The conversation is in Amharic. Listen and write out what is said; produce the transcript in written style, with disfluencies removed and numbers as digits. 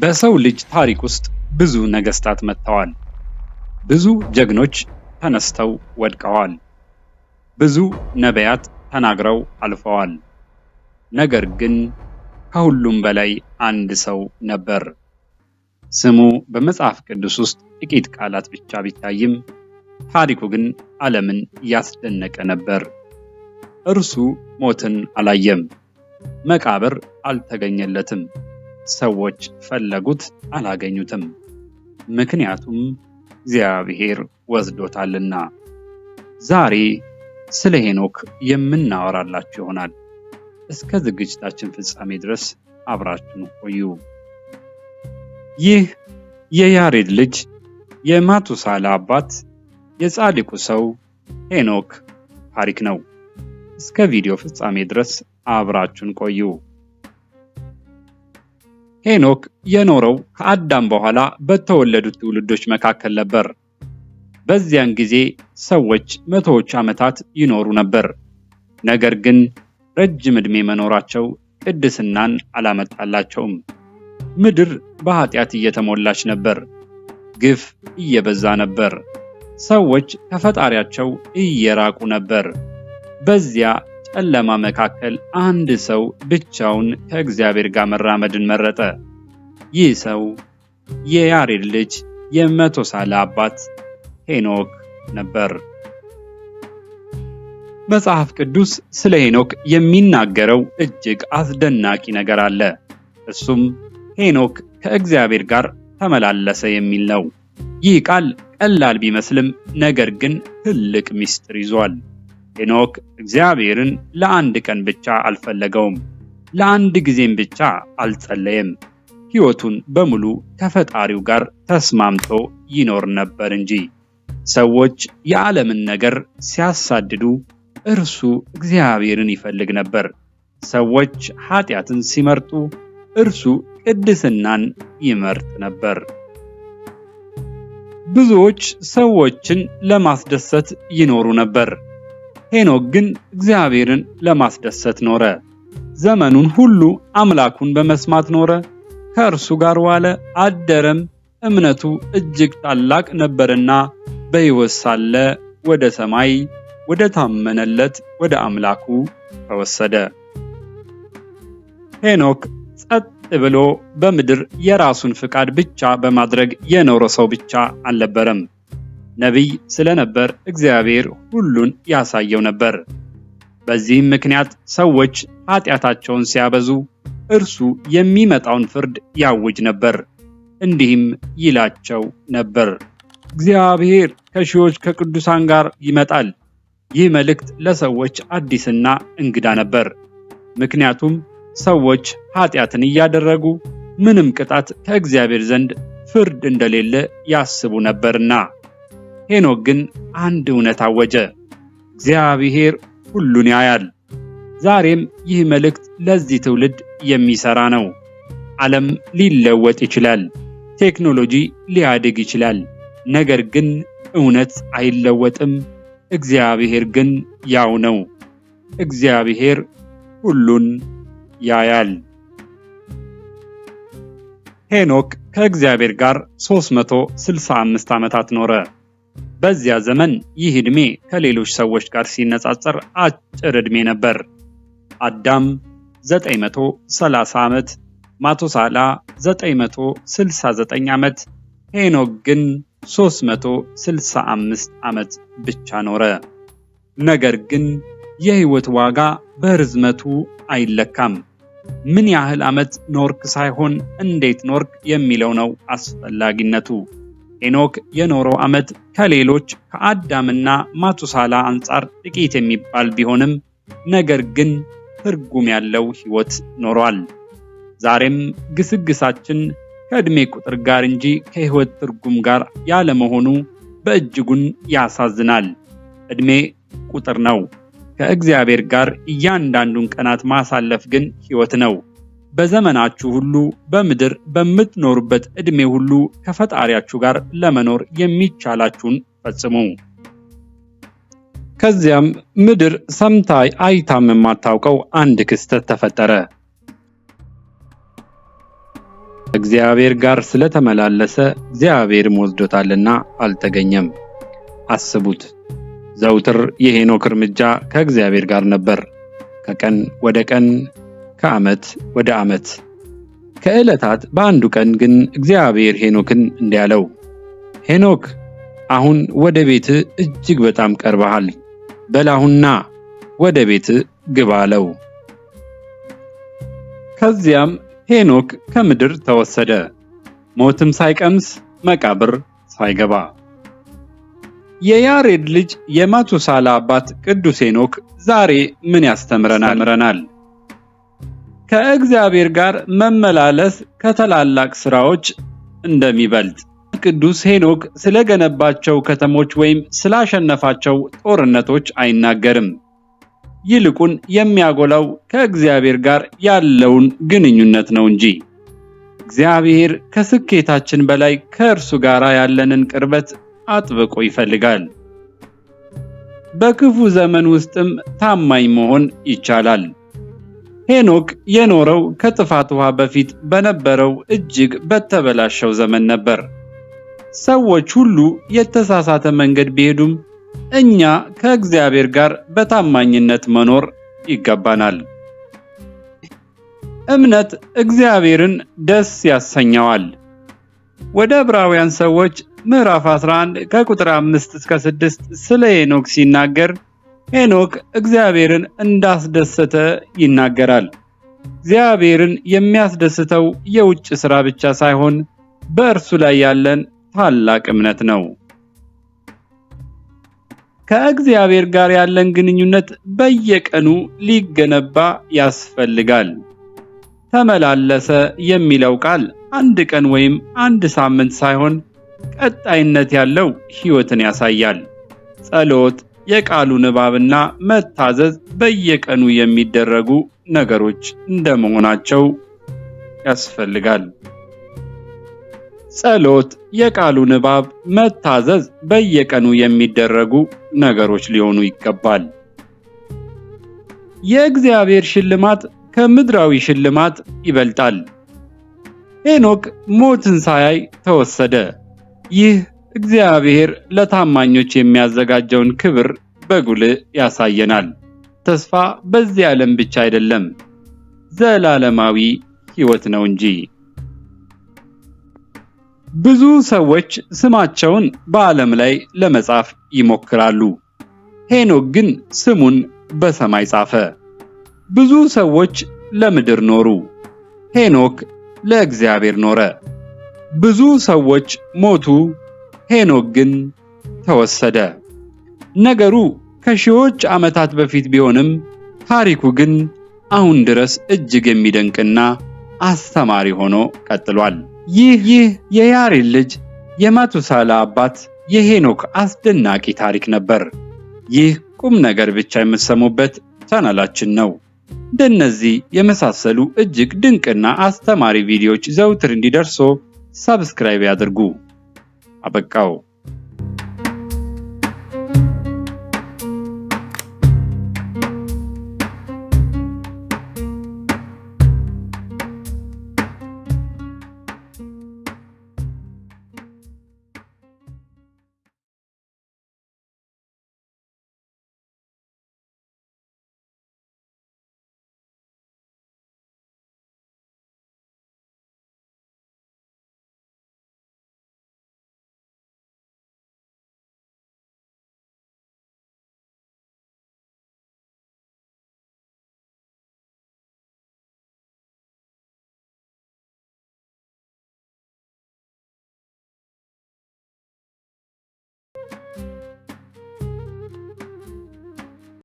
በሰው ልጅ ታሪክ ውስጥ ብዙ ነገስታት መጥተዋል። ብዙ ጀግኖች ተነስተው ወድቀዋል። ብዙ ነቢያት ተናግረው አልፈዋል። ነገር ግን ከሁሉም በላይ አንድ ሰው ነበር። ስሙ በመጽሐፍ ቅዱስ ውስጥ ጥቂት ቃላት ብቻ ቢታይም፣ ታሪኩ ግን ዓለምን ያስደነቀ ነበር። እርሱ ሞትን አላየም፣ መቃብር አልተገኘለትም። ሰዎች ፈለጉት፣ አላገኙትም። ምክንያቱም እግዚአብሔር ወስዶታልና። ዛሬ ስለ ሄኖክ የምናወራላችሁ ይሆናል። እስከ ዝግጅታችን ፍጻሜ ድረስ አብራችሁን ቆዩ። ይህ የያሬድ ልጅ፣ የማቱሳላ አባት፣ የጻድቁ ሰው ሄኖክ ታሪክ ነው። እስከ ቪዲዮ ፍጻሜ ድረስ አብራችሁን ቆዩ። ሄኖክ የኖረው ከአዳም በኋላ በተወለዱት ትውልዶች መካከል ነበር። በዚያን ጊዜ ሰዎች መቶዎች ዓመታት ይኖሩ ነበር። ነገር ግን ረጅም ዕድሜ መኖራቸው ቅድስናን አላመጣላቸውም። ምድር በኃጢአት እየተሞላች ነበር። ግፍ እየበዛ ነበር። ሰዎች ከፈጣሪያቸው እየራቁ ነበር። በዚያ ጨለማ መካከል አንድ ሰው ብቻውን ከእግዚአብሔር ጋር መራመድን መረጠ። ይህ ሰው የያሬድ ልጅ፣ የመቶሳላ አባት ሄኖክ ነበር። መጽሐፍ ቅዱስ ስለ ሄኖክ የሚናገረው እጅግ አስደናቂ ነገር አለ። እሱም ሄኖክ ከእግዚአብሔር ጋር ተመላለሰ የሚል ነው። ይህ ቃል ቀላል ቢመስልም ነገር ግን ትልቅ ምስጢር ይዟል። ሄኖክ እግዚአብሔርን ለአንድ ቀን ብቻ አልፈለገውም። ለአንድ ጊዜም ብቻ አልጸለየም። ሕይወቱን በሙሉ ከፈጣሪው ጋር ተስማምቶ ይኖር ነበር እንጂ። ሰዎች የዓለምን ነገር ሲያሳድዱ እርሱ እግዚአብሔርን ይፈልግ ነበር። ሰዎች ኃጢአትን ሲመርጡ እርሱ ቅድስናን ይመርጥ ነበር። ብዙዎች ሰዎችን ለማስደሰት ይኖሩ ነበር። ሄኖክ ግን እግዚአብሔርን ለማስደሰት ኖረ። ዘመኑን ሁሉ አምላኩን በመስማት ኖረ። ከእርሱ ጋር ዋለ አደረም። እምነቱ እጅግ ታላቅ ነበርና በሕይወት ሳለ ወደ ሰማይ ወደ ታመነለት ወደ አምላኩ ተወሰደ። ሄኖክ ጸጥ ብሎ በምድር የራሱን ፍቃድ ብቻ በማድረግ የኖረ ሰው ብቻ አልነበረም። ነቢይ ስለነበር እግዚአብሔር ሁሉን ያሳየው ነበር። በዚህም ምክንያት ሰዎች ኃጢአታቸውን ሲያበዙ እርሱ የሚመጣውን ፍርድ ያውጅ ነበር። እንዲህም ይላቸው ነበር፣ እግዚአብሔር ከሺዎች ከቅዱሳን ጋር ይመጣል። ይህ መልእክት ለሰዎች አዲስና እንግዳ ነበር። ምክንያቱም ሰዎች ኃጢአትን እያደረጉ ምንም ቅጣት ከእግዚአብሔር ዘንድ ፍርድ እንደሌለ ያስቡ ነበርና። ሄኖክ ግን አንድ እውነት አወጀ። እግዚአብሔር ሁሉን ያያል። ዛሬም ይህ መልእክት ለዚህ ትውልድ የሚሰራ ነው። ዓለም ሊለወጥ ይችላል፣ ቴክኖሎጂ ሊያድግ ይችላል። ነገር ግን እውነት አይለወጥም። እግዚአብሔር ግን ያው ነው። እግዚአብሔር ሁሉን ያያል። ሄኖክ ከእግዚአብሔር ጋር 365 ዓመታት ኖረ። በዚያ ዘመን ይህ ዕድሜ ከሌሎች ሰዎች ጋር ሲነጻጸር አጭር ዕድሜ ነበር። አዳም 930 ዓመት፣ ማቱሳላ 969 ዓመት፣ ሄኖክ ግን 365 ዓመት ብቻ ኖረ። ነገር ግን የሕይወት ዋጋ በርዝመቱ አይለካም። ምን ያህል ዓመት ኖርክ ሳይሆን እንዴት ኖርክ የሚለው ነው አስፈላጊነቱ። ሄኖክ የኖረው ዓመት ከሌሎች ከአዳምና ማቱሳላ አንጻር ጥቂት የሚባል ቢሆንም ነገር ግን ትርጉም ያለው ሕይወት ኖሯል። ዛሬም ግስግሳችን ከዕድሜ ቁጥር ጋር እንጂ ከሕይወት ትርጉም ጋር ያለመሆኑ በእጅጉን ያሳዝናል። ዕድሜ ቁጥር ነው። ከእግዚአብሔር ጋር እያንዳንዱን ቀናት ማሳለፍ ግን ሕይወት ነው። በዘመናችሁ ሁሉ በምድር በምትኖሩበት ዕድሜ ሁሉ ከፈጣሪያችሁ ጋር ለመኖር የሚቻላችሁን ፈጽሙ። ከዚያም ምድር ሰምታ አይታም የማታውቀው አንድ ክስተት ተፈጠረ። ከእግዚአብሔር ጋር ስለተመላለሰ እግዚአብሔርም ወስዶታልና አልተገኘም። አስቡት፣ ዘውትር የሄኖክ እርምጃ ከእግዚአብሔር ጋር ነበር። ከቀን ወደ ቀን፣ ከዓመት ወደ ዓመት። ከዕለታት በአንዱ ቀን ግን እግዚአብሔር ሄኖክን እንዲህ አለው፣ ሄኖክ አሁን ወደ ቤትህ እጅግ በጣም ቀርበሃል። በል አሁን ና ወደ ቤትህ ግባ አለው። ከዚያም ሄኖክ ከምድር ተወሰደ፣ ሞትም ሳይቀምስ መቃብር ሳይገባ። የያሬድ ልጅ የማቱሳላ አባት ቅዱስ ሄኖክ ዛሬ ምን ያስተምረናል? ከእግዚአብሔር ጋር መመላለስ ከታላላቅ ስራዎች እንደሚበልጥ። ቅዱስ ሄኖክ ስለገነባቸው ከተሞች ወይም ስላሸነፋቸው ጦርነቶች አይናገርም። ይልቁን የሚያጎላው ከእግዚአብሔር ጋር ያለውን ግንኙነት ነው እንጂ። እግዚአብሔር ከስኬታችን በላይ ከእርሱ ጋር ያለንን ቅርበት አጥብቆ ይፈልጋል። በክፉ ዘመን ውስጥም ታማኝ መሆን ይቻላል። ሄኖክ የኖረው ከጥፋት ውሃ በፊት በነበረው እጅግ በተበላሸው ዘመን ነበር። ሰዎች ሁሉ የተሳሳተ መንገድ ቢሄዱም እኛ ከእግዚአብሔር ጋር በታማኝነት መኖር ይገባናል። እምነት እግዚአብሔርን ደስ ያሰኘዋል። ወደ ዕብራውያን ሰዎች ምዕራፍ 11 ከቁጥር 5 እስከ 6 ስለ ሄኖክ ሲናገር ሄኖክ እግዚአብሔርን እንዳስደሰተ ይናገራል። እግዚአብሔርን የሚያስደስተው የውጭ ሥራ ብቻ ሳይሆን በእርሱ ላይ ያለን ታላቅ እምነት ነው። ከእግዚአብሔር ጋር ያለን ግንኙነት በየቀኑ ሊገነባ ያስፈልጋል። ተመላለሰ የሚለው ቃል አንድ ቀን ወይም አንድ ሳምንት ሳይሆን ቀጣይነት ያለው ሕይወትን ያሳያል። ጸሎት፣ የቃሉ ንባብና መታዘዝ በየቀኑ የሚደረጉ ነገሮች እንደመሆናቸው ያስፈልጋል። ጸሎት፣ የቃሉ ንባብ፣ መታዘዝ በየቀኑ የሚደረጉ ነገሮች ሊሆኑ ይገባል። የእግዚአብሔር ሽልማት ከምድራዊ ሽልማት ይበልጣል። ሄኖክ ሞትን ሳያይ ተወሰደ። ይህ እግዚአብሔር ለታማኞች የሚያዘጋጀውን ክብር በጉልህ ያሳየናል። ተስፋ በዚህ ዓለም ብቻ አይደለም፣ ዘላለማዊ ሕይወት ነው እንጂ። ብዙ ሰዎች ስማቸውን በዓለም ላይ ለመጻፍ ይሞክራሉ። ሄኖክ ግን ስሙን በሰማይ ጻፈ። ብዙ ሰዎች ለምድር ኖሩ፣ ሄኖክ ለእግዚአብሔር ኖረ። ብዙ ሰዎች ሞቱ፣ ሄኖክ ግን ተወሰደ። ነገሩ ከሺዎች ዓመታት በፊት ቢሆንም ታሪኩ ግን አሁን ድረስ እጅግ የሚደንቅና አስተማሪ ሆኖ ቀጥሏል። ይህ የያሬድ ልጅ የማቱሳላ አባት የሄኖክ አስደናቂ ታሪክ ነበር። ይህ ቁም ነገር ብቻ የምትሰሙበት ቻናላችን ነው። እንደነዚህ የመሳሰሉ እጅግ ድንቅና አስተማሪ ቪዲዮዎች ዘውትር እንዲደርሶ subscribe ያድርጉ። አበቃው።